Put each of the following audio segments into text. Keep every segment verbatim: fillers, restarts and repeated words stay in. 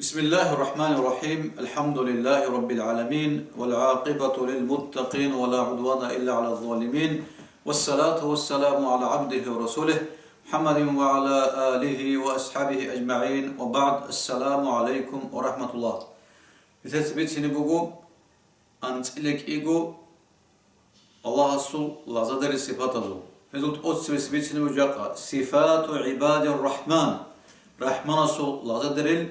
بسم الله الرحمن الرحيم. الحمد لله رب العالمين، والعاقبة للمتقين، ولا عدوان إلا على الظالمين، والصلاة والسلام على عبده ورسوله محمد وعلى آله وأصحابه أجمعين، وبعد. السلام عليكم ورحمة الله. Нилъеца бицине буго анцӀила кӀиго Аллагьасул лагъзадерил сипатазул. Гьезул тӀоцебесеб бицине буго жакъа: сифату гӀибадир рахман. Рахманасул лагъзадерил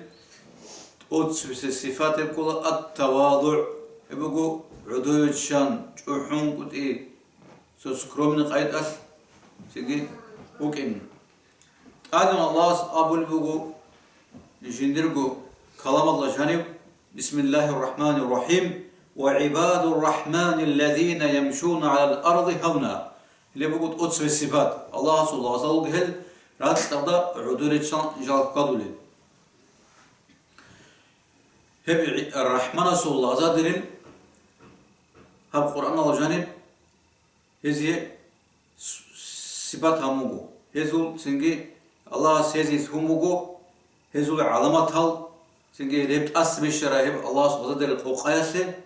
тӀоцебесеб сипат гьеб ккола ат-тавадугӀ. Гьеб буго гӀодове чан, чӀухӀун кӀутӀи, цо скромный къайдалъ цинги вукӀин. ТӀадегӀан Аллагьас абулеб буго жиндирго каламалда жаниб: «Бисмиллагьир рахӀманир рахӀим, ва гӀибадур рахӀманиллазина ямшуна гӀалал арди гьавна». Гьеле буго тӀоцебе сипат. Аллагьасул лагъзал гьел ракьалда гӀодове чан жал хьвадулел. Гьеб гӀи-, рахӀманасул лагъзадерил гьаб Къуръаналда жаниб гьезие с-, сипат гьабун буго. Гьезул цинги Аллагьас гьезие лъун буго, гьезул гӀаламатал, цинги гьеб тӀаса бищараб гьеб Аллагьас лагъзадерил къокъаялъе,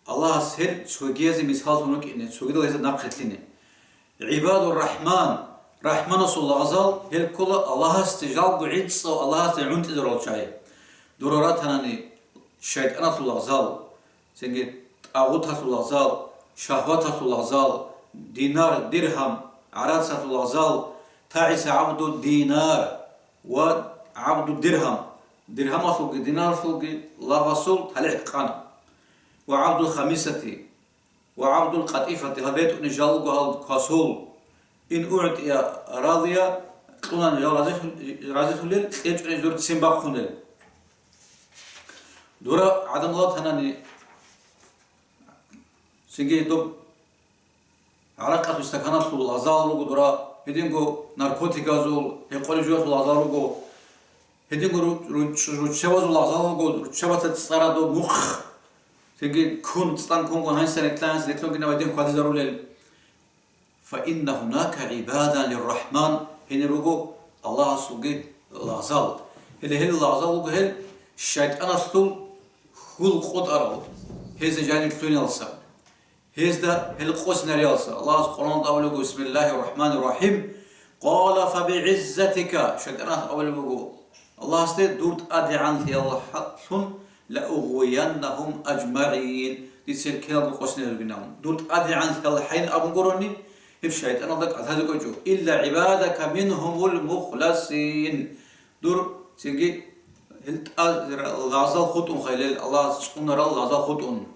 Аллагьас гьел цогиязе мисаллъун рукӀине, цогидал гьезда нахъе лъине. ГӀибадур рахӀман, рахӀманасул лагъзал, гьел ккола Аллагьасде жалго гӀицӀав, Аллагьасде гӀунтӀизарал чагӀи. Дура ратанани шайтӀаналъул лагъзал, цинги тӀагъуталъул лагъзал, шагьваталъул лагъзал, динар, диргьам, гӀарацалъул лагъзал, таиса гӀабду динар ва гӀабду диргьам, диргьамалъулги динаралъулги лагъасул талихӀ къана, ва гӀабдул хамисати, ва гӀабдул къатӀифати, гьаб ретӀуни жалго гьал квасул, ин угӀтӀия радия, кьунани жал разилъу-, разилъулел, кьечӀони жур ццин бахъунел. Дура гӀадамал танани, цинги доб гӀаракъалъул стаканалъул лагъзал руго дура, гьединго наркотиказул, гьекъолеб жоялъул лагъзал руго, гьединго ру-, ру-, руччабазул лагъзал руго, руччабаца цӀара доб мухъ, цинги ккун, цӀан ккунгун гьансан рекьа, гьансан рекьунгинав гьедин хьвадизарулел. Фа инна гьунака гӀибадан лиррахӀман, гьенир руго Аллагьасулги лагъзал. Гьеле гьел лагъзал руго гьел шайтӀаналъул хьул къотӀарал, гьезда жаниб лъугьиналса, гьезда гьел къосинариялса. Аллагьас Къуръаналда абулеб буго: «Бисмиллагьир рахӀманир рахӀим». Къала: «Фабигьиззатика», шайтӀаналъ абулеб буго Аллагьасде: «Дур тӀадегӀанлъияллъун, ла угъвияннагьум ажмагӀин», дица гьел киналго къосине ругин абун. «Дур тӀадегӀанлъияллъайин», абун гурони, гьеб шайтӀаналда кӀалъазе кӀвечӀо. «Илла гӀибадака мингьумул мухласин». Дур цинги гьел тӀа-, лагъзал хутӀун, хайлел Аллагьас цӀунарал лагъзал хутӀун.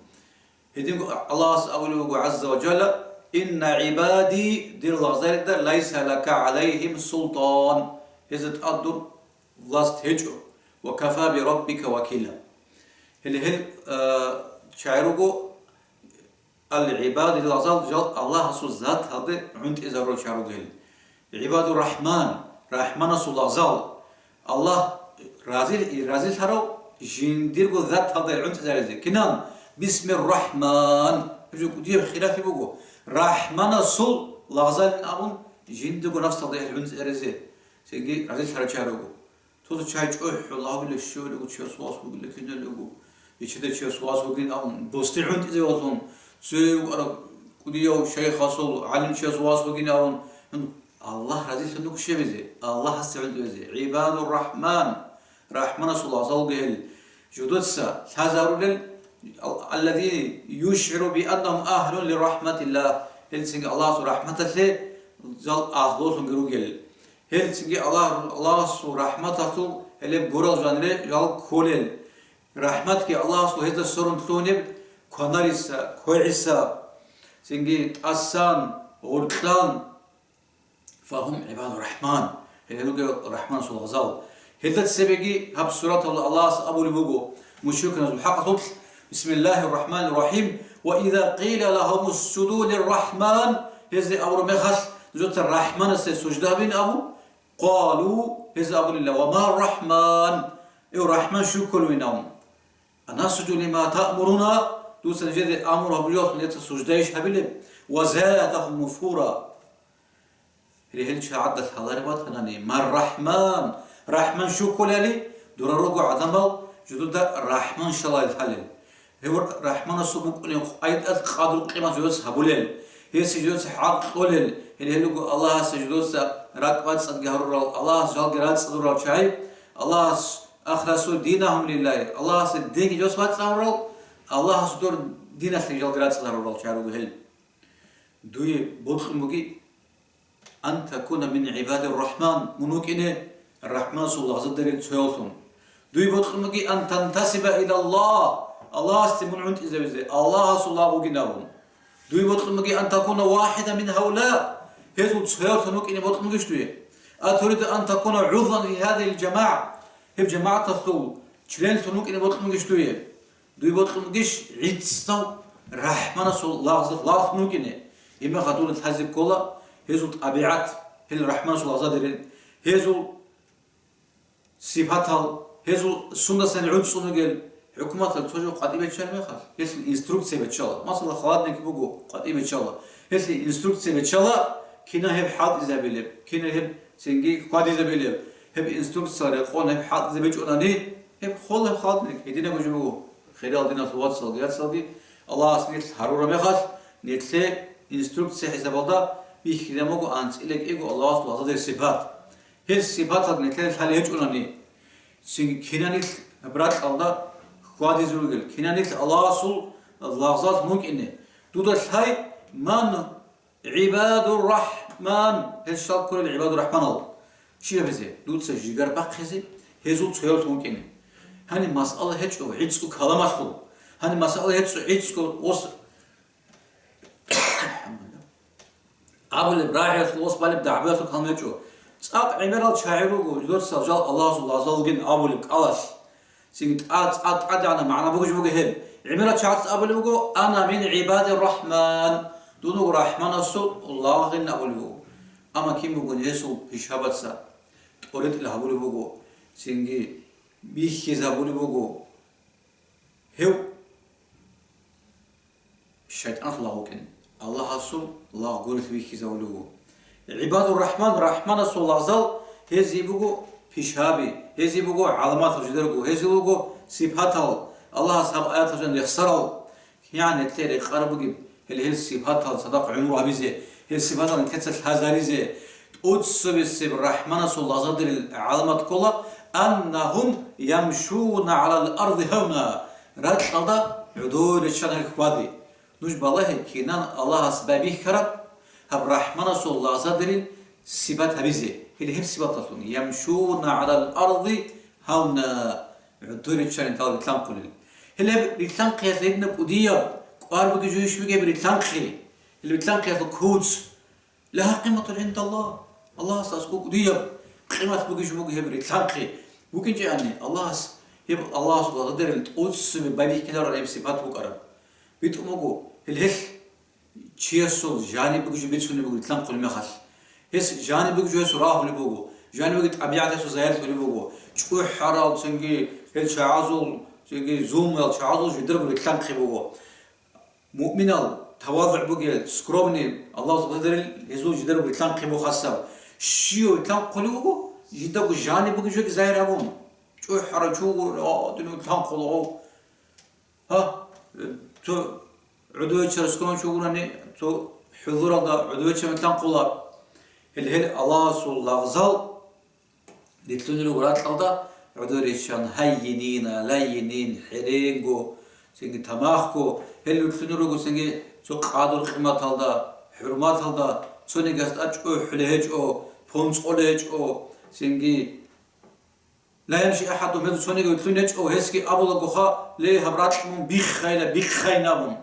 Гьединго Аллагьас абулеб буго гӀазза ва жалла: «Инна гӀибади», дир лагъзалида, «лайса лака гӀалайгьим султан», гьезда тӀад дур власть гьечӀо, «ва кафа би раббика вакила». Гьеле гьел, э, чагӀи руго, ал-гӀибад, дир лагъзал, жал Аллагьасул заталде гӀунтӀизарурал чагӀи руго гьел. ГӀибадур рахӀман, рахӀманасул лагъзал. Аллагь разил-, разилъарав жиндирго заталда гӀунтӀизаризе. Кинан? Бисмир рахӀман. Гьеб жо кӀудияб хилафи буго. РахӀманасул лагъзалин абун, жиндирго нафсалда гӀунтӀизаризе. Цинги разилъарав чагӀи руго. Цо-цо чагӀи чӀухӀула, гьабулеб щолего, чияс вас вугила, киналего, ичида чияс вас вугин абун, досде гӀунтӀизе валъун, цеве вукӀарав кӀудияв шайхасул, гӀалимчияс вас вугин абун, Аллагь разилъун вуго щиб гьезе, Аллагьасде гӀунтӀизе. ГӀибадур рахӀман, рахӀманасул лагъзал руго гьел. Жидеца лъазарулел, ал-, аллази юшгӀиру бианнагьум агьлун лирахӀматиллагь, гьел цинги Аллагьасул рахӀматалъе жал агьлулъунги ругел. Гьел цинги Аллагь-, Аллагьасул рахӀматалъул гьелеб гурал жанре жал кколел. РахӀматги Аллагьасул гьезда сорун лъугьунеб кванариса, квегӀиса, цинги тӀасан, гъоркьан. Фагьум гӀибаду рахӀман. Гьел ругел рахӀманасул лагъзал. Гьелда цебеги гьаб сураталда Аллагьас абулеб буго мушрикуназул хӀакъалъулъ: «Бисмиллагьир рахӀманир рахӀим. Ва иза къила лагьум усжуду лиррахӀман», гьезде абураб мехалъ, нужеца РахӀманасе сужда гьабин абу, къалу, гьез абулила: «Ва ма рахӀман?» Эв РахӀман щив кколевин абун. «Анасжуду лима таъмуруна», дуца нижеде амру гьабулевалъун нижеца суждайищ гьабилеб? «Ва задагьум нуфура». Гьеле гьел чагӀазда лъалареб батанани, «Мар рахӀман?» РахӀман щив кколали, Дора руго гӀадамал жидеда рахӀман щалал лъалел. Гьев рахӀманасул букӀунеб къайдал къадру-къимат жидеца гьабулел, гьесие жидеца хӀакъ кьолел, гьел гьелего Аллагьасе жидеца ракӀбацӀцӀадги гьарурал, Аллагьас жалги рацӀцӀадурал чагӀи, Аллагьас ахласу динагьум лиллагьи, Аллагьасе динги жидеца бацӀцӀадурал, Аллагьас дор диналъе жалги рацӀцӀад гьарурал чагӀи руго гьел. Дуе бокьун буги, ан такуна мин гӀибадир рахӀман, мун вукӀине рахӀманасул лагъзадерил цоявлъун. Дуе бокьун буги, ан тантасиба илаллагь, Аллагьасде мун гӀунтӀизавизе, Аллагьасул лагъ вугин абун. Дуе бокьун буги, ан такуна вахӀидан мин гьаула, гьезул цоявлъун вукӀине бокьун бугищ дуе? А туриду ан такуна гӀузан фи гьазихил жамагӀа, гьеб жамагӀаталъул членлъун вукӀине бокьун бугищ дуе? Дуе бокьун бугищ гӀицӀав рахӀманасул лагъзал лагълъун вукӀине? Гьеб мехалъ дур лъазе ккола гьезул тӀабигӀат, гьел рахӀманасул лагъзадерил, гьезул сипатал, гьезул сундасан гӀуцӀцӀун ругел. ХӀукуматалъ цо жо къватӀибе баччараб мехалъ, гьелъул инструкция баччала. Масала, холодильник буго, къватӀибе баччала. Гьелъул инструкция баччала, кинаб гьеб хӀалтӀизабилеб, кинаб гьеб цинги хьвадизабилеб. Гьеб инструкция рекъон гьеб хӀалтӀизабичӀунани, гьеб холеб холодильник, гьединаб жо буго. Хириял диналъул вацалги яцалги, Аллагьас нилъ гьарураб мехалъ, нилъее инструкция хӀисабалда бихьизабун буго анцӀила кӀиго Аллагьасул лагъзадерил сипат. Гьел сипатал нилъее лъалеб гьечӀунани, цинги кинаб нилъ гьаб ракьалда хьвадизе ругел, кинаб нилъ Аллагьасул лагъзал мукӀине. Дуда лъай, ман гӀибадур рахӀман, гьел щал кколел гӀибадур рахӀманал. Щиб гьабизе? Дуца жигар бахъизе, гьезул цоявлъун вукӀине. Гьаниб масъала гьечӀо гӀицӀго каламалъул. Гьаниб масъала гьечӀо гӀицӀго ос-, абулеб рагӀиялъул, ос балеб дагӀбаялъул калам гьечӀо. ЦӀакъ гӀемерал чагӀи руго, жидеца жал Аллагьасул лагъзал вугин абулеб кӀалалъ. Цинги тӀа-, цӀа-, тӀадегӀанаб магӀна бугеб жо буго гьеб. ГӀемерал чагӀаца абулеб буго, «Ана мин гӀибадир рахӀман», дун вуго рахӀманасул лагъин абулеб буго. Амма кин бугони гьесул пишабаца тӀоритӀил гьабулеб буго, цинги бихьизабулеб буго. Гьев шайтӀанасул лагъ вукӀин, Аллагьасул лагъ гурелъ вихьизавулев вуго. ГӀибадур рахӀман, рахӀманасул лагъзал, гьезие буго пишаби, гьезие буго гӀаламатал жидерго, гьезие буго сипатал, Аллагьас гьаб аяталъун рехсарал. КигӀан гьелъе рекъараб бугеб, гьел, гьел сипатал цадахъ гӀумру гьабизе, гьел сипатал нилъеца лъазаризе, тӀоцебесеб рахӀманасул лагъзадерил гӀаламат ккола, «Аннагьум ямшуна гӀалал арзи гьавна», ракьалда гӀодой риччана гьел хьвади. Нуж балагье, кинан Аллагьас байбихьараб гьаб рахӀманасул лагъзадерил сипат гьабизе, гьел гьеб сипаталъун, «ямшуна гӀалал арзи гьавна», гӀодой риччанин талги лъанхъулел. Гьел гьеб рилълъанхъиялъ гьединаб кӀудияб кӀвар бугеб жо иш бугеб рилълъанхъи, гьел рилълъанхъиялъул куц, «Лагьа къиматун гӀиндаллагь», Аллагьасда аскӀов кӀудияб къимат бугищ буго гьеб рилълъанхъи. БукӀинчӀебани, Аллагьас, гьеб Аллагьасул лагъзадерил тӀоцебе байбихьиларо гьеб сипат букӀараб. БитӀун буго, гьел, гьел чиясул жаниб бугеб жо бицунеб буго рилълъанхъулеб мехалъ. Гьес жаниб бугеб жо гьесул рагьулеб буго, жаниб бугеб тӀабигӀат гьесул загьирлъулеб буго. ЧӀухӀарал цинги гьел чагӀазул, цинги зулмуял чагӀазул жидерго рилълъанхъи буго. Муъминал тавазугӀ бугел, скромный, Аллагьас гъозарил гьезул жидер витлъанхъи бухасаб. Щив витлъанхъулев вуго, жидаго жаниб бугеб жоги загьир гьабун. ЧӀухӀарав чи вуго, а, дин витлъанхъула гъов. Гьа, э, цо гӀодовечар скромный чи вугони, цо хӀузуралда гӀодовечар витлъанхъула. Гьел, гьел Аллагьасул лагъзал, рилълъунел руго ракьалда гӀодор риччан, гьайинина, лайинин, хӀеренго, цинги тамахго, гьел рилълъунел руго цинги цо къадру-къиматалда, хӀурматалда, цонигиясда чӀухӀулеб гьечӀо, понцӀолеб гьечӀо, цинги ла ямши ахӀадун, гьезул цониги рилълъун гьечӀо, гьесги абулагоха, ле, гьаб ракь мун биххайила, биххайин абун.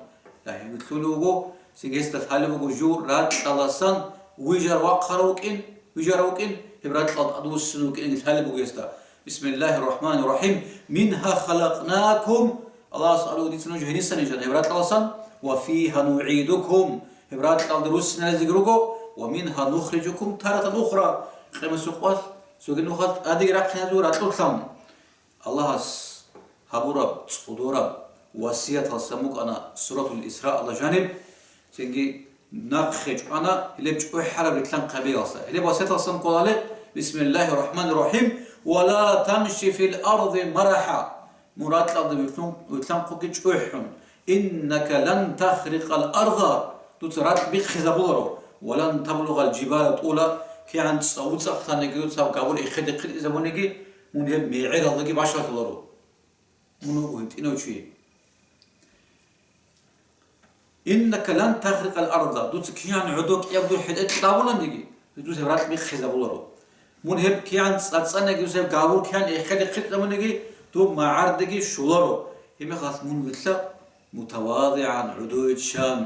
Лагьи, вилълъулев вуго, цинги гьесда лъалеб буго жив ракьаласан вижар вахъарав вукӀин, вижарав вукӀин, гьеб ракьалда тӀадвуссун вукӀинги лъалеб буго гьесда. Бисмиллагьир рахӀманир рахӀим. Мингьа халакънакум. Аллагьас абуго, дица нуж гьениса нижана гьеб ракьаласан, ва фигьа нугӀидукум. Гьеб ракьалда руссиналезеги руго, ва мингьа нухрижукум таратан ухра. Къемасукъалъ цоги нухалъ тӀадеги рахъине гьезул ракьулъан. Аллагьас гьабураб цӀодораб васияталсан букӀана Суратул Исраалда жаниб, цинги нахъе чӀвана гьелеб чӀухӀараб рилълъанхъабиялса. Гьелеб васияталсан кколале, Бисмиллагьир рахӀманир рахӀим, «Ва ла тамши фил арди марахӀа», мун ракьалда вилълъун-, вилълъанхъуги чӀухӀун. «Иннака лан тахрикъал арда», дуца ракь биххизабуларо, «ва лан таблугъал жибала тӀула», кигӀан цӀа-, уцӀахъ таниги дуца габур эхеде хъитӀизабуниги, мун гьеб мегӀералдаги бащалъуларо. Мун вуго гьитӀинав чи. «Иннака лан тахрикъал арда», дуца кигӀан гӀодо кӀиябго хӀетӀе кьабуланиги, дуца гьеб ракь биххизабуларо. Мун гьеб кигӀан цӀацӀанаги, дуца гьеб гавур кигӀан эхеде хъитӀабуниги, доб магӀардеги щоларо. Гьебмехалъ мун вилълъа мутавадигӀан, гӀодове ччан,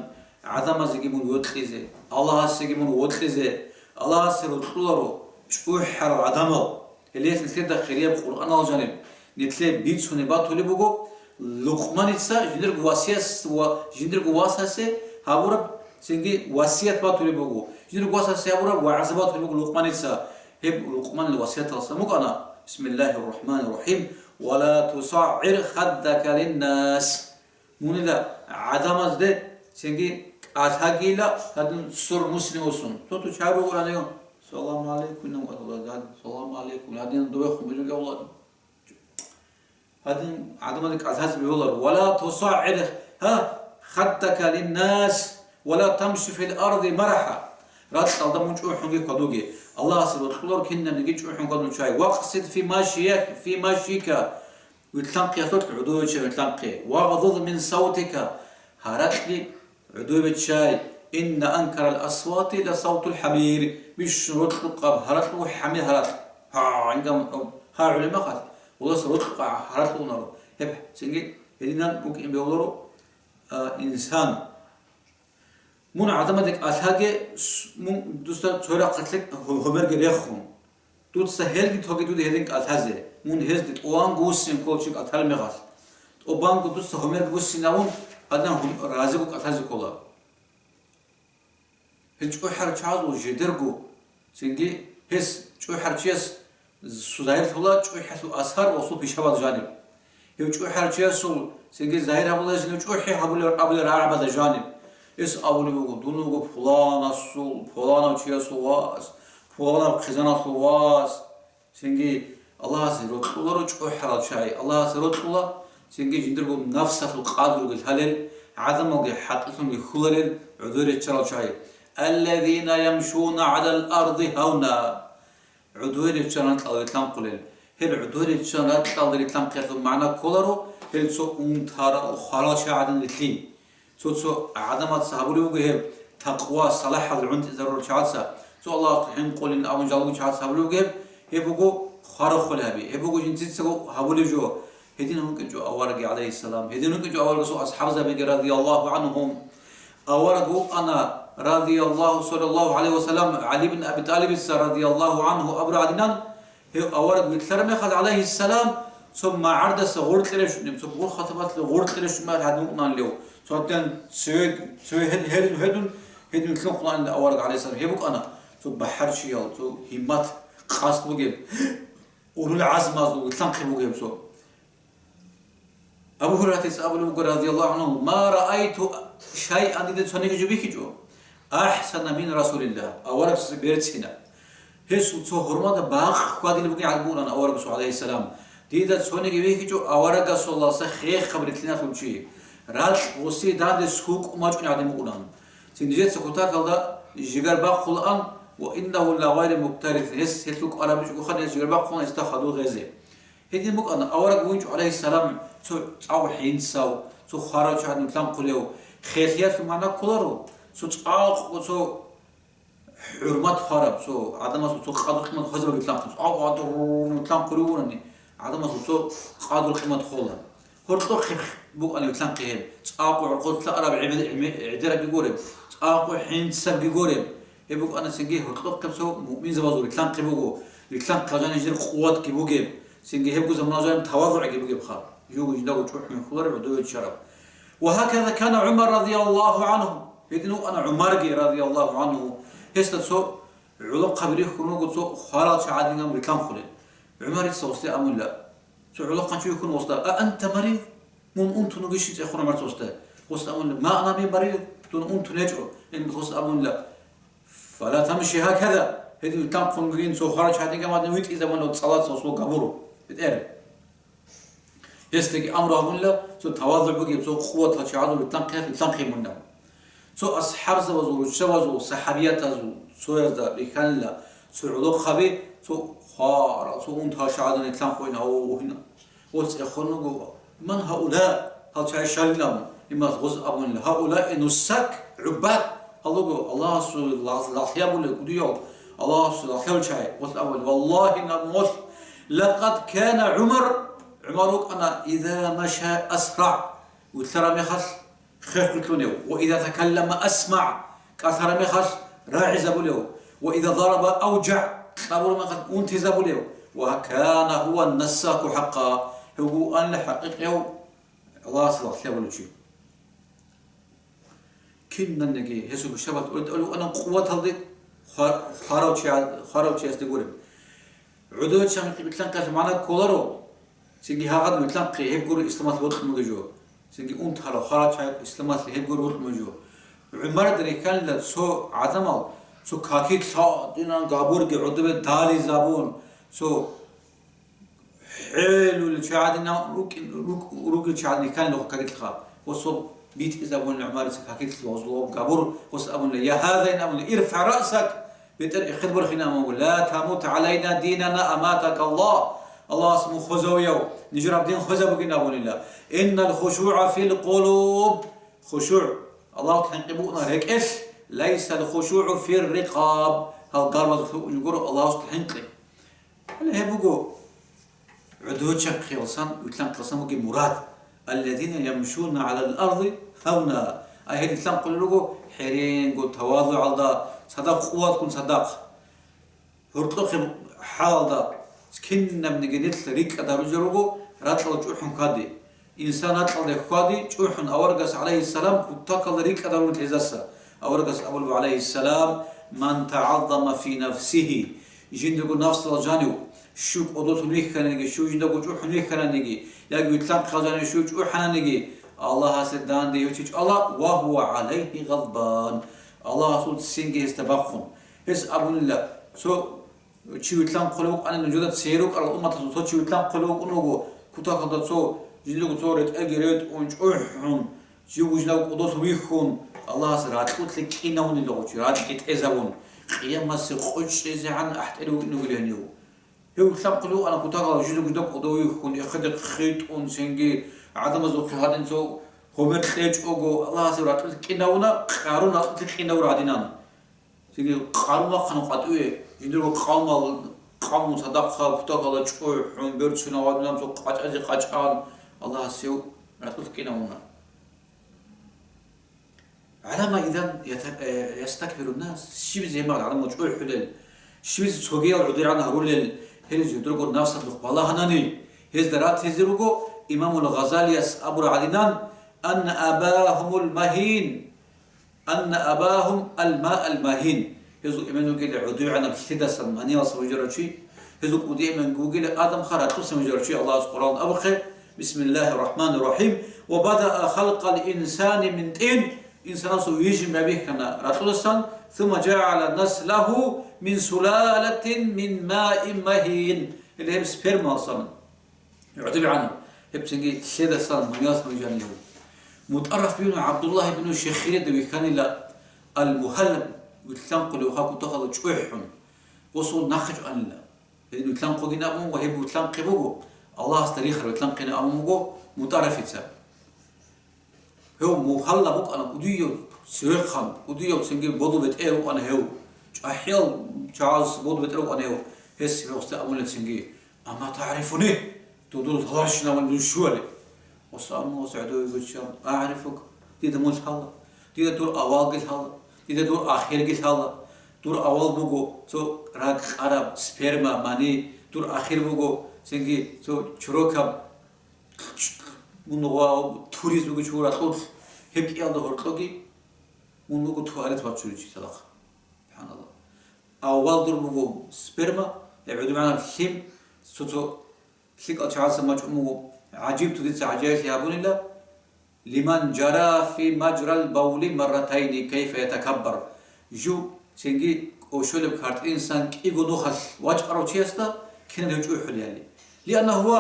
гӀадамазеги мун вокьизе, Аллагьасеги мун вокьизе, Аллагьасе рокьуларо чӀухӀарал гӀадамал. Гьеле нилъеда хирияб Къуръанал жаниб нилъее бицунеб батулеб буго, Лукъманица жиндирго васияс-, ва-, жиндирго васасе гьабураб цинги васият батулеб буго, жиндирго васасе гьабураб вагӀза батулеб буго Лукъманица. Гьеб Лукъманил васияталдасан букӀана: «Бисмиллагьир рахӀманир рахӀим. Ва ла тусагӀир хаддака линнас». Мунила гӀадамазде цинги кӀалъагийила, гьадин сур муслим усун. Цо-цо чагӀи ругоранив: «Саламу гӀалайкум», инан ватула, гьадин, «Саламу гӀалайкум», гьадин, довехун бижуги авлад. Гьадин гӀадамазде кӀалъазе бегьуларо. «Ва ла тусагӀир, гьа, хаддака линнас, ва ла тамши фил арди марахӀа». Ракьалда мун чӀухӀунги хьвадуге. Аллагьасе рокьуларо кинабниги чӀухӀун хьвадул чагӀи. «Вакъсид фи машияк-, фи машика». Вилълъанхъиялъулъ гӀодове ччай, вилълъанхъи. «Вагъзуз мин савтика», гьаракьги гӀодове ччай. «Инна анкарал асвати ла савтул хӀамир», бищун рокьукъаб гьаракь буго хӀамир гьаракь. Гьа, гӀинкам, гьа, гӀолеб мехалъ, Аллагьас рокьукъаб гьаракь унаро. Гьеб цинги гьединан букӀин бегьуларо, а, инсан. Мун гӀадамазде кӀалъаге, с-, мун дуца цо рахъалъе гьо-, гьомерги рехун. Дуца гьелги тоги дуде гьедин кӀалъазе. Мун гьезде тӀубанго вуссин ккола чи кӀалъалеб мехалъ. ТӀубанго дуца гьомерги вуссинавун, гьадан гьум-, разиго кӀалъазе ккола. Гьел чӀухӀарал чагӀазул жидерго, цинги гьес чӀухӀарчияс Су-, загьирлъула чӀухӀалъул асар ва су пишабаз жаниб. Гьев чӀухӀарчиясул цинги загьир гьабулезин чӀухӀи гьабулеб абулеб рагӀабазда жаниб. Гьес абулеб буго: «Дун вуго пуланасул, пуланав чиясул вас, пуланав хъизаналъул вас». Цинги Аллагьасе рокьуларо чӀухӀарал чагӀи, Аллагьасе рокьула, цинги жиндирго нафсалъул къадрги лъалел, гӀадамалги хӀатӀилъунги хьуларел гӀодове риччарал чагӀи. «Аллазина ямшуна гӀалал арди гьавна». ГӀодове риччан ракьалда рилълъанхъулел. Гьел гӀодове риччан ракьалда рилълъанхъиялъул магӀна кколаро, гьел цо унтарал, хварал чагӀи гӀадин рилълъи. Цо-цо гӀадамаца гьабулеб буго гьеб, такъва, салахӀалда гӀунтӀизарурал чагӀаца, цо Аллагьасда хӀинкъулин абун жалго чагӀаца гьабулеб буго гьеб, гьеб буго хварахъулеб гьаби, гьеб буго жинцицаго гьабулеб жо. Гьедин вукӀинчӀо аварагги, гӀалайгьиссалам, гьедин вукӀинчӀо аварагасул асхӀабзабиги, радияллагьу гӀангьум. Авараг вукӀана, радияллагьу, саллаллагьу гӀалайгьи ва саллам, ГӀали бин Аби ТӀалибица, радияллагьу гӀангьу, абураб гӀадинан, гьев авараг вилълъараб мехалъ, гӀалайгьиссалам, цо магӀардаса гъоркье рещтӀунеб, цо гурхъа тапалъа гъоркье рещтӀун мехалъ гьадин вукӀунанилев, цо гьадин цеве, цеве гьед-, гьедун, гьедун, гьедин вилълъунхъуланилан авараг, гӀалайгьиссалам. Гьев вукӀана цо бахӀарчияв, цо гьиммат, къасд бугеб, улул гӀазмазул вилълъанхъи бугеб цо. Абу Гьурайратица абулеб буго, радияллагьу гӀангьу: «Ма раайту шайан», дида цониги жо бихьичӀо, «ахӀсана мин Расулиллагь», аварагасда берцинаб. Гьесул цо гьурмада бакъ хьвадилеб бугин гӀадбуран аварагасул, гӀалайгьиссалам. Дида цониги бихьичӀо аварагасуласа хехаб рилълъиналъул чи. Ракь гъосие данде сукӀ мачӀун гӀадин букӀунан. Цин нижеца кутакалда жигар бахъулаан, ва иннагьу лагъайру муктарис, гьес гьелъул кӀвараб бичӀого хан, гьес жигар бахъулаан, гьесда хадур гъезе. Гьедин букӀана, авараг вугинчӀо, гӀалайгьиссалам, цо цӀакъ хӀинцав, цо хварав чагӀи вилълъанхъулев, хехиялъул магӀна кколаро, цо цӀакъго, цо хӀурмат хвараб, цо гӀадамасул цо къадру-къимат хвезаб вилълъанхъи, цӀакъ гьадурун вилълъанхъулев вугони, гӀадамасул цо къадру-къимат хола. Гьоркьохъеб букӀана вилълъанхъи гьеб, цӀакъго гӀорхъолъа араб гӀемер-, гӀемер-, гӀедерабги гуреб, цӀакъго хӀинцабги гуреб. Гьеб букӀана цинги гьоркьохъеб цо муъминзабазул рилълъанхъи буго, рилълъанхъи жанир жир къуватги бугеб, цинги гьебго замана жанир тавазугӀги бугебха, жуго жиндаго чӀухӀун хьулареб, гӀодове ччараб. Ва гьаказа кана ГӀумар радияллагьу гӀангьу, гьедин вукӀана ГӀумарги радияллагьу гӀангьу, гьесда цо гӀолохъаби рихьун руго цо хварал чагӀи гӀадин рилълъанхъулел. ГӀумарица гъосде абуна, цо гӀолохъанчи вихьун гъосда: «А анта марид? Мун унтун вугищин?» цӀехун ГӀумар гъосда. Гъосда абуна: «Ма ана би марид, дун унтун гьечӀо». Гьеб гъосда абуна: «Фала тамши гьаказа, Гьедин витӀан хъунгрин цо хварав чагӀи гьадин гьаб гьадин витӀизабуна цӀалаца гьесул габур, бетӀер. Гьесдаги амру гьабунила, цо тавазугӀ бугеб, цо къуватал чагӀазул витӀан хъи-, витӀан хъимунна. Цо асхӀабзабазул, руччабазул, сахабиятазул цоязда рихьанила, цо гӀолохъаби, цо хварал, цо унтал чагӀазул витӀан хъугьина, гьав гьуна. Гъос цӀехун вуго: «Ман гьаула?» Гьал чагӀи щалилан, имас гъос абунила: «Гьаула нусак гӀуббад». Гьал руго Аллагьасул лагъ-, лагълъи абулел кӀудияв, Аллагьасул лагълъи абулел чагӀи. Гъос абула: «Валлагьи, наб молъ, лакъад кана ГӀумар», ГӀумар вукӀана, «иза маша асра», вилълъараб мехалъ хехлъулъунев, «ва иза такаллама асма», кӀалъараб мехалъ рагӀизабулев, «ва иза зараба авжа», кьабураб мехалъ унтизабулев, «ва кана гьува нассаку хӀакъа», гьев вукӀанила хӀакъикъияв Аллагьасул лагълъи абулев чи. Кинанниги гьесул бушабат уритӀулев вукӀана къуваталде хва-, хварав чия-, хварав чиясде гуреб. ГӀодове чанги вилълъанхъалъе магӀна кколаро, цинги гьагъадин вилълъанхъе гьеб гуро исламалъ бокьун бугеб жо. Цинги унтарав хварав чагӀи исламалъе гьеб гуро бокьун бугеб жо. ГӀумарда рихьанила цо гӀадамал, цо какилъ гьадинан габурги гӀодове дализабун, цо хӀелулел чагӀадинав рукӀин-, рук-, ругел чагӀадин рихьанила гьеб какилъха. Гъосул битӀизабунила ГӀумарица какилъ гъозул габур, гъос абунила: «Я гьаза», ин абунила, «ирфагӀ раъсак», бетӀер эхед борхина амуго, «ла тамут гӀалайна динана аматакаллагь», Аллагьас мун хвезавияв, нижер гьаб дин хвезабугин абунила. «Иннал хушугӀа фил къулуб», хушугӀ, Аллагьасул хӀинкъи букӀуна рекӀелъ, «лайсал хушугӀу фир рикъаб», гьал гарбазулъ букӀунеб гуро Аллагьасул хӀинкъи. Гьале гьеб буго гӀодовечанхъеялсан, вилълъанхъеялсан бугеб мурад: «Аллазина ямшуна гӀалал арзи гьавна». Ай гьел вилълъанхъулел руго хӀеренго, тавазугӀалда, цадахъ къуватгун цадахъ. Гьоркьохъеб хӀалалда, кинабниги нилъ рикӀкӀад гьарулел руго ракьалда чӀухӀун хьвади. Инсан ракьалда хьвади чӀухӀун, аварагас, гӀалайгьиссалам, кутакалда рикӀкӀад гьарун лъезаса. Аварагас абулеб, гӀалайгьиссалам: «Ман тагӀаззама фи нафсигьи», жиндаго нафсалъ жанив, щив кӀодолъун вихьананиги, щив жиндаго чӀухӀун вихьананиги, яги вилълъанхъал жанив щив чӀухӀананиги, Аллагьасе данде гьев чи чӀвала, «ва гьува гӀалайгьи гъадбан», Аллагьасул ццинги гьесда бахъун. Гьес абунила, цо чи вилълъанхъулев вукӀанин, нужеда цере рукӀарал умматалъул цо чи вилълъанхъулев вукӀун вуго, кутакалда цо, жиндирго цо ретӀелги ретӀун, чӀухӀун, жив вугьинав кӀодолъун вихьун, Аллагьас ракьулъе кӀинавунила гъов чи, ракьги тӀезавун, къиямасе къо чӀезегӀан ахӀтӀел вукӀине вугилан гьев. Гьев вилълъанхъулев вукӀана кутакалда жиндирго жинда кӀодов вихьун, эхеде хитӀун, цинги гӀадамазухъе гьадин цо гьумер кьечӀого, Аллагьас гьев ракьулъе кӀинавуна, Къарун ракьулъе кӀинавун гьадинан. Цинги Къарун вахъана къватӀиве, жиндирго къавмал, къавму цадахъа кутакалда чӀухӀун, берцинав гьадинаб цо къачӀазе къачӀан, Аллагьас гьев ракьулъ кӀинавуна. ГӀалама идан ята-, э, ястакбирун нас, щибизе гьебмехалъ гӀаламал чӀухӀулел, щибизе цогиял гӀодигӀан гьарулел, гьелизе жиндирго нафсалъухъ балагьанани, гьезда ратизе руго, имамул Гъазалияс абураб гьадинан: «Анна абагьумул магьин». «Анна абагьум аль-ма аль-магьин». Гьезул эмен вугила гӀодовегӀанаб лъидасан маниялъ вижарав чи. Гьезул кӀудияй эмен вугила адамха ракьусан вижарав чи. Аллагьас Къуръан абухъе: «Бисмиллагьир рахӀманир рахӀим. Ва бадаа халкъал инсани мин тӀин». Инсанасул вижин байбихьана ракьудасан. «Сумма жагӀала наслагьу мин сулалатин мин маин магьин». Гьеле гьеб спермалсан гӀодовегӀанаб, гьеб цинги лъедасан мунияс гьавижанив. МутӀарраф бин ГӀабдуллагь ибн Шихирида вихьанила, Ал-Мухаллаб вилълъанхъулев вуха кутакалда чӀухӀун. Гъосул нахъе чӀванила. Гьедин вилълъанхъугин абун ва гьеб вилълъанхъи буго, Аллагьасда рихараб вилълъанхъин абун буго МутӀаррафица. Гьев Мухаллаб вукӀана кӀудияв цевехъан, кӀудияв цинги боду бетӀер вукӀана гьев. ЧӀахӀиял чагӀаз боду бетӀер вукӀана гьев. Гьес гьевсда абуна цинги: «Амма тагӀрифуни? Дов дуда лъаларищин абуни дун щували?» Гъос амма гъос гӀодове биччан: «АгӀрифук, дида мун лъала, дида дур авалги лъала, дида дур ахирги лъала. Дур авал буго цо ракӀ къараб, сперма, мани, дур ахир буго цинги цо чурокаб». Мун гъвав туризуги чура кьулъ, гьеб кӀиялда гьоркьоги мун вуго туалет вачуричи цадахъ. СубхӀаналлагь. Аввал дур буго сперма, гӀеб гӀудуманаб лъим, цо-цо лъикӀал чагӀаца мачӀун буго. ГӀажибту, дица гӀажаиблъи гьабунила, лиман жара фи мажрал бавли марратайни кайфа ятакаббар. Жив цинги кӀошолеб картӀи инсан кӀиго нухалъ вачӀарав чиясда кинан гьев чӀухӀулебали. Лианна гьува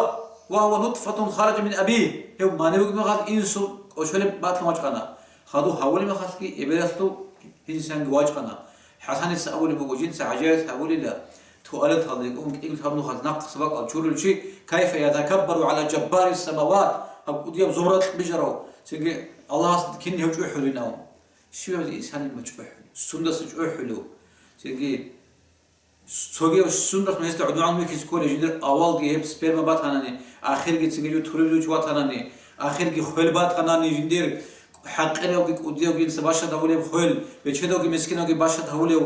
ва гьува нутфатун хараджа мин абигь, гьев мани вугеб мехалъ инсул кӀошолеб батун вачӀана, хадуб гьавулеб мехалъги эбелалъул инсанги вачӀана. ХӀасаница абулеб буго, жинца гӀажаиблъи гьабулила, туалеталда йикӀун кӀиго нухалъ нахъа бакӀал чурулев чи, кайфа ятакаббару гӀала жаббарис самават, гьаб кӀудияб зобракь бижарав, цинги Аллагьасда кин гьев чӀухӀулин абун. Щивав инсанин чӀухӀулев, сундаса чӀухӀулев? Цинги цоги сундас гьесда гӀодован вихьизе кколей, жиндир авалги гьеб сперма батанани, ахирги цинги жо туризучи ватанани, ахирги хвел батанани жиндир, хӀакъиравги кӀудиявги инса бащад гьавулев хвел, бечедавги мискинавги бащад гьавулев,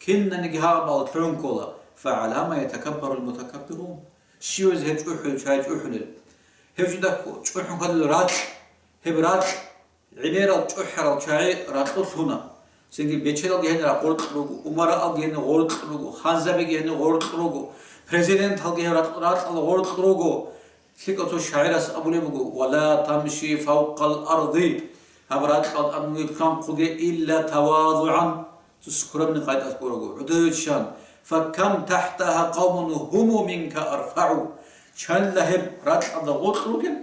кинаниги гьабал лъугӀун ккола. Фагьалама ятакаббарул мутакаббирун. Щивазе гьеб чӀухӀулев, чай чӀухӀулел? Гьев жинда чӀухӀун хьвадулел ракь, гьеб ракь, гӀемерал чӀухӀарал чагӀи ракьулъ лъуна. Цинги бечелалги гьенир гъоркь руго, умараалги гьенир гъоркь руго, ханзабиги гьенир гъоркь руго, президенталги гьев ракь-, ракьал гъоркь руго. ЛъикӀав цо шагӀирас абулеб буго: «Ва ла тамши фавкъал арди», гьаб ракьалда тӀад мугьил лъанхъуге, «илла тавазугӀан», цо скромный къайдалъ гурого, гӀодовиччан, «факам тахтагьа къавмун гьуму минка арфагӀу», чанила гьеб ракьалда гъоркь ругел,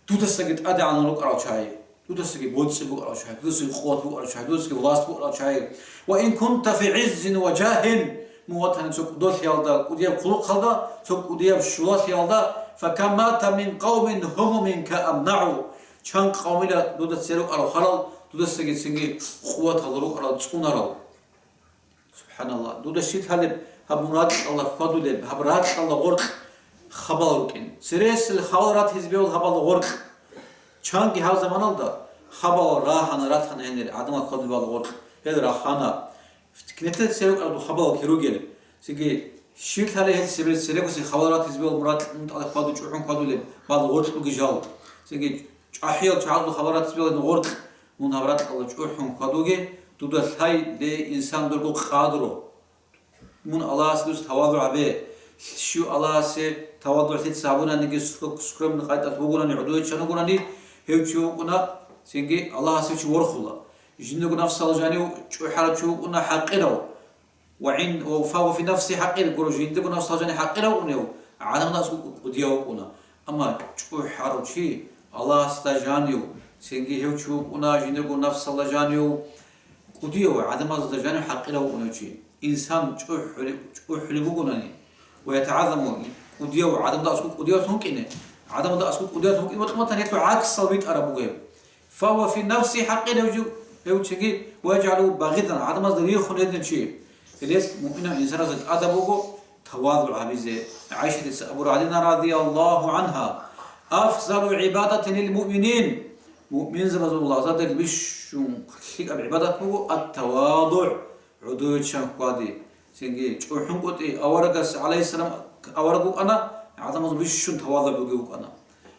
дудасаги тӀадегӀанал рукӀарал чагӀи. Дудасаги боцӀи букӀарал чагӀи, дудасаги къуват букӀарал чагӀи, дудасаги власть букӀарал чагӀи. Ва ин кунта фи гӀиззин ва жагьин, мун ватани цо кӀудолъиялда, кӀудияб хъулухъалда, цо кӀудияб щулалъиялда, факамата мин къавмин гьуму минка амнагӀу, чан къавмила дуда цере рукӀарал харал, дудасаги цинги къуватал рукӀарал цӀунарал. Субханалла. Дуда щиб лъалеб гьаб мун ракьалда хьвадулеб, гьаб ракьалда гъоркь хабал рукӀин. Цересел хабал ратизе бегьул гьабал гъоркь. Чанги гьаб заманалда хабал рагьана, ратана гьенир гӀадамал хьвадулебал гъоркь. Гьел рахана. Кинетел церекъарду хабал киругел. Цинги щиб лъалеб гьел цебе церекъуси хабал ратизе бегьул мун ракь мун тӀад хьваду чӀухӀун хьвадулеб бал гъоркь буги жал. Цинги чӀахӀиял чагӀазул хабал ратизе бегьул гъоркь. Мун гьаб ракьалда чӀухӀун хьвадуге, дуда лъай, ле, инсан дурго къадру. Мун Аллагьасе дус тавазугӀ гьабе. Щив Аллагьасе тавазугӀлъица гьабунаниги, ск-, скромный къайдалъ вугони, гӀодовиччан вугони, гьев чи вукӀуна, цинги Аллагьасе чи ворхула. Жиндирго нафсал жанив чӀухӀарав чи вукӀуна хӀакъирав. Ва гӀин-, ва фагьу фи нафси хӀакъир, гуро, жиндирго нафсал жанив хӀакъирав вукӀунев, гӀадамаздасаго кӀудияв вукӀуна. Амма чӀухӀарав чи Аллагьасда жанив, цинги гьев чи вукӀуна жиндирго нафсалда жанив, кӀудияв, гӀадамазда жанив хӀакъирав вукӀунев чи. Инсан чӀухӀули-, чӀухӀулеб бугонани ва ятагӀазаму, кӀудияв, гӀадамаздасаго кӀудиявлъун вукӀине, гӀадамаздасаго кӀудиявлъун вукӀине, бокьун батани, гьелъул гӀаксал битӀараб буго гьеб. Фагьува фи нафси хӀакъир, гьев чи-, гьев чиги, ва яжгӀалу багъидан, гӀадамазда рихун гьедин чи. Гьелъ муъминав инсанасда тӀадаб буго тавазугӀ гьабизе. ГӀайшатица абура гьадина, радияллагьу гӀангьа: «Афзалу гӀибадатин лил муъминин», муъминзабазул лагъзадерил бищун лъикӀаб гӀибадат буго ат-тавазугӀ, гӀодовиччан хьвади. Цинги чӀухӀун къотӀи аварагас, гӀалайгьиссалам, авараг вукӀана, гӀадамазул бищун тавазугӀ бугев вукӀана.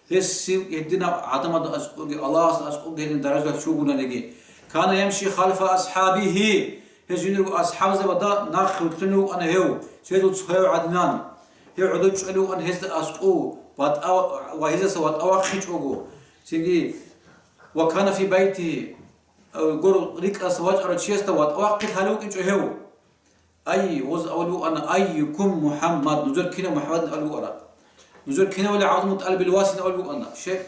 Гьесив гьединав гӀадамазда аскӀоги, Аллагьасда аскӀоги гьедин даражаялъ чи вугонаниги, кана ямши халфа асхӀабигьи, гьез жиндирго асхӀабзабазда нахъе вуссунев вукӀана гьев, цоязул цояв гӀадинан. Гьев гӀодов чӀвалев вукӀана гьезда аскӀов, ватӀа-, ва гьезаса ватӀа вахъичӀого. Цинги, ва кана фи байтигьи, гуро, рикӀкӀаса вачӀарав чиясда ватӀа вахъи лъалев вукӀинчӀо гьев. Ай, гъоз абулев вукӀана, «Айюкум МухӀаммад», нужер кинав МухӀаммад абулев вукӀара. Нужер кинавали ГӀабдулмутӀалибил васин абулев вукӀана. Щай?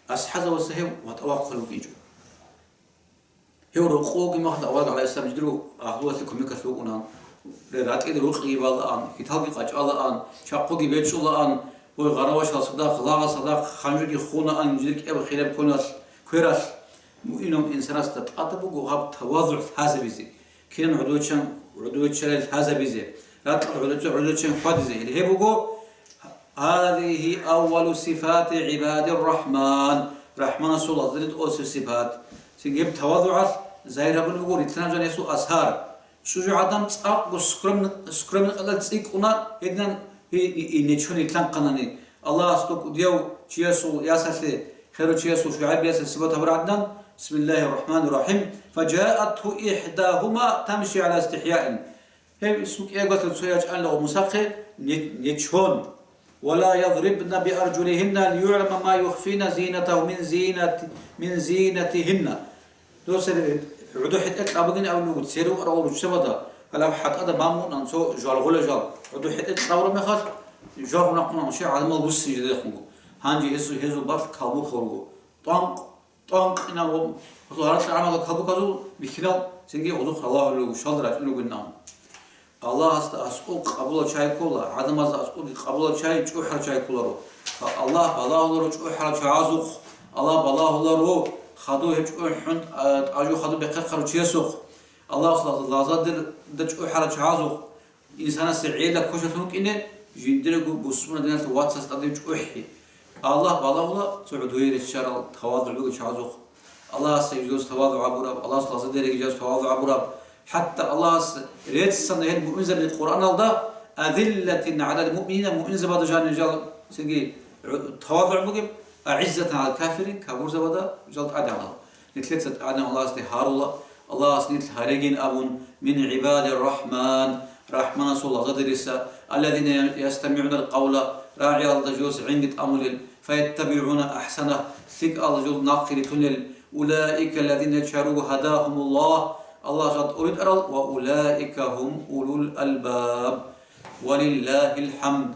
АсхӀабзабазда гьев ватӀа вахъулев вукӀинчӀо. Гьев рокъовги махалъ авараг гӀалайгьиссалам жидерго агьлуялъе кумекалъ вукӀунаан, ре-, ратӀида рукъиги балаан, хьиталги къачӀалаан, чахъуги бечӀчӀулаан, гъой гъаравашал цадахъ, лагъал цадахъ, ханжуги хунаан, жидер кӀияб хираб кваналъ, квералъ. Муъминав инсанасда тӀадаб буго гьаб тавазугӀ лъазабизе, кинаб гӀодовиччан, гӀодовиччалел лъазабизе, ракьалда гӀодовиччан, гӀодовиччан хьвадизе. Гьеле гьеб буго «Гьазигьи аввалу сифати гӀибадир рахӀман», РахӀманасул лагъзадерил тӀоцебе сипат. Цинги гьеб тавазугӀалъ загьир гьабулеб буго рилълъанаб жаниб гьесул асар. ЧӀужугӀадан цӀакъго скромный, скромный къайдалъ цӀикӀкӀуна гьединан, гьи-, гьи-, гьи-, нечон рилълъанхъанани. Аллагьас дов кӀудияв чиясул ясалъе, херав чиясул ШугӀайб ясалъе сипат гьабураб гӀадинан, бисмиллагьир рахӀманир рахӀим, «Фажаатгьу ихӀдагьума тамши гӀала истихӀяин». Гьев сукӀиягоса цо ячӀанила Мусахъе не-, нечон. «Ва ла ядрибна биаржулигьинна лиюгӀлама ма юхфина зинатагьу мин зинати-, мин зинатигьинна». Досари гӀодов хӀетӀе кьабугин абулеб буго, церукъарал руччабада, Гьалаб хӀатӀада бан букӀана цо жваргъула жал. ГӀодов хӀетӀе кьабураб мехалъ, жваргъун рахъуна гьанже гӀадамал руссин жидехунго. Гьанже гьезул, гьезул барт калбухъ гьорго. ТӀванкъ, тӀванкъинав гьезул гьаракьа гӀамалал калбухъазул бихьинал цинги гьезухъ Аллагь гьарулев гущалда рачӀун ругин абун. Аллагьасда аскӀоб къабулал чай ккола, гӀадамазда аскӀобги къабулал чай, чӀухӀарал чай кколаро. Аллагь балагьуларо чӀухӀарал чагӀазухъ, Аллагь балагьуларо хадув гьеб чӀухӀун, а, тӀажу хадуб бехъерхъарав чиясухъ. Аллагьас лагъзадерда чӀухӀарал чагӀазухъ, инсанасе гӀела квешалъун вукӀине, жиндирего бусурманав диналъул вацас тӀаде чӀухӀи. Аллагь балагьула цо гӀодове риччарал, тавазугӀ бугев чагӀазухъ. Аллагьас гьезулъ тавазугӀ гьабураб, Аллагьас лагъзадериги жал тавазугӀ гьабураб. ХӀатта Аллагьас реццана гьел муъминзаби Къуръаналда, «Азиллатин гӀалал муъминина», муъминзабазда жанир жал цинги гӀу-, тавазугӀ бугеб, «агӀиззатан гӀалал кафирин», капурзабазда жал тӀадегӀанал. Нилъеца тӀадегӀан Аллагьасде гьарула, Аллагьас нилъ гьарегин абун, «мин гӀибадир рахӀман», РахӀманасул лагъзадериса, «аллазина ястамигӀунал къавла», рагӀиялда жуз гӀинги тӀамулел, «фаяттабигӀуна ахӀсана», лъикӀал жуз нахъе рилълъунел, «улаика аллазина чару гьадагьумуллагь», Аллагьас жал тӀоритӀарал, «ва улаика гьум улул албаб». Валиллагьил хӀамд.